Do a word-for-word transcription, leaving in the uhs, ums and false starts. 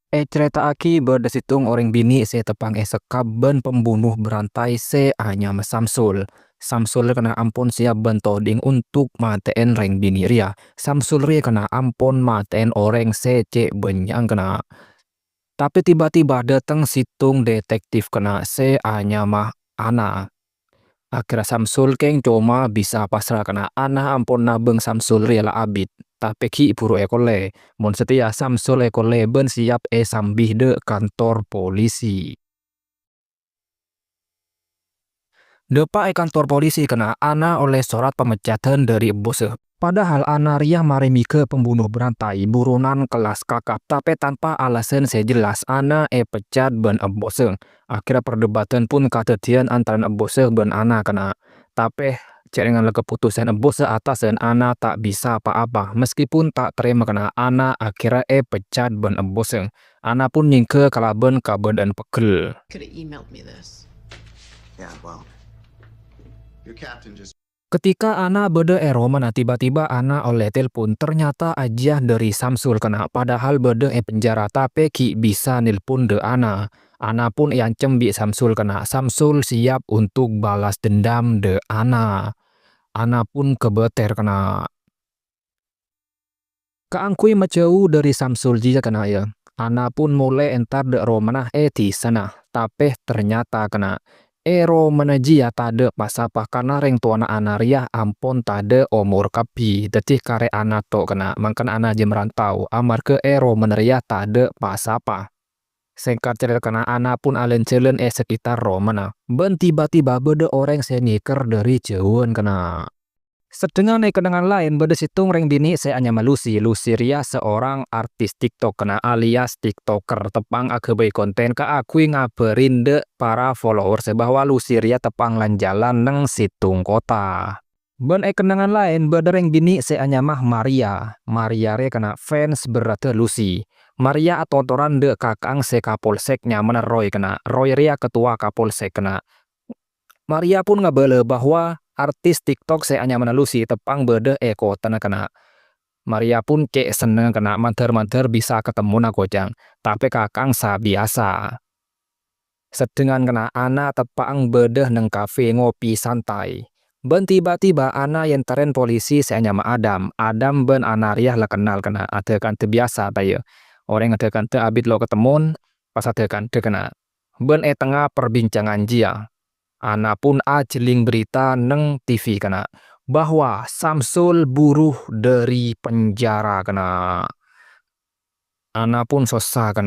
Ècarèta'aghi bâdâ sèttong orèng binè' sè teppa'na èsekkap bân pembunuh berantai sè anyama Samsul. Samsul kèna ampon siap bân toding untuk matè'è rèng binè' rèya. Samsul rèya kèna ampon matè'è orèng sè cè' bânnya'na kèna. Tapè tiba-tiba dâteng sèttong detektif kèna sè anyama Ana. Akhèrra Samsul kèng coma bisa pasra kèna Ana ampon nabâng Samsul rèya la abit, tapè ghi' buru èkollè. Mon satèya Samsul èkollè bân siap èsambi dâ' kantor polisi. Dâpa' è kantor polisi kèna Ana ollè sorat pameccadan dâri ebbhusâ. Padahal Ana rèya marè mèghâ pembunuh berantai burunan kellas kakap, tapè tanpa alasan sè jelas Ana èpeccat bân ebbhusâ. Akhèrra perdebatan pun kadhâddhiyân antarana ebbhusâ bân Ana kèna. Tapè, jhârèngan la keputusan ebbhusâ atasan Ana ta' bisa pa-apa, meskipun ta' tarèma kèna Ana akhèrra èpeccat bân ebbhusâ. Ana pun nyèngghâ kalabân kabâdâ'ân peggel. Could have emailed me this. Yeah, well, your captain just Ketika Ana bâdâ è romana, tiba-tiba Ana ollè telpon, ternyata ajiyâ dâri Samsul kèna, padahal bâdâ è penjara, tapè ghi' bisa nelpon dâ' Ana. Ana pun èancem bi' Samsul kèna, Samsul siap untuk balas dendam dâ' Ana. Ana pun kabâter kèna. Kaangghuy majhâu dâri Samsul jiyâ kèna, yâ, Ana pun molè entar dâ' romana è dhisana. Tapè ternyata kèna, è romana jiyâ tadâ' pa-sapa, karna rèng towana Ana rèya ampon tadâ' omor kabbhi. Dâddhi karè Ana to' kèna, mangkana Ana jiyâ marantau, amarghâ è romana rèya tadâ' pa-sapa. Sèngkat carèta kèna, Ana pun alèn-jhâlân è sekitar romana. Bân tiba-tiba bâdâ orèng sè ngèkèr dâri jhâuwân kèna. Sedhengan è kennengngan laèn bâdâ sèttong rèng binè' sè anyama Lucy. Lucy rèya seorang artis TikTok kèna alias TikToker, teppa'na aghâbây konten kaangghuy ngabâri dâ' para followers bahwa Lucy rèya teppa'na lan-jhâlân neng sèttong kottha. Bân è kennengngan laèn bâdâ rèng binè' sè anyama Maria. Maria rèya kèna fans berrâddhâ Lucy. Maria atortoran dâ' kaka'na sè kapolsek nyamana Roy kèna. Roy rèya ketua kapolsek kèna. Maria pun ngabâlâ bahwa artis TikTok sè anyamana Lucy teppa'na bâdâ è kotthana kèna. Maria pun cè' sennengnga kèna mandhâr-mandhâr bisa katemmona koca'na, tapè kaka'na sabiyasa. Sedhengan kèna Ana teppa'na bâdâ neng kafe ngopi santai. Bân tiba-tiba Ana èentarè polisi sè anyama Adam. Adam bân Ana rèya la kennal kèna, adâ-kandâ biyasa, ta' iyâ? Orèng adâ-kandâ abit lo' katemmon, pas adâ-kandâ kèna. Bân è tengnga perbincangan jiyâ, Ana pun ajhelling berita neng T V kèna, bahwa Samsul buru dâri penjara kèna. Ana pun sossa kèna.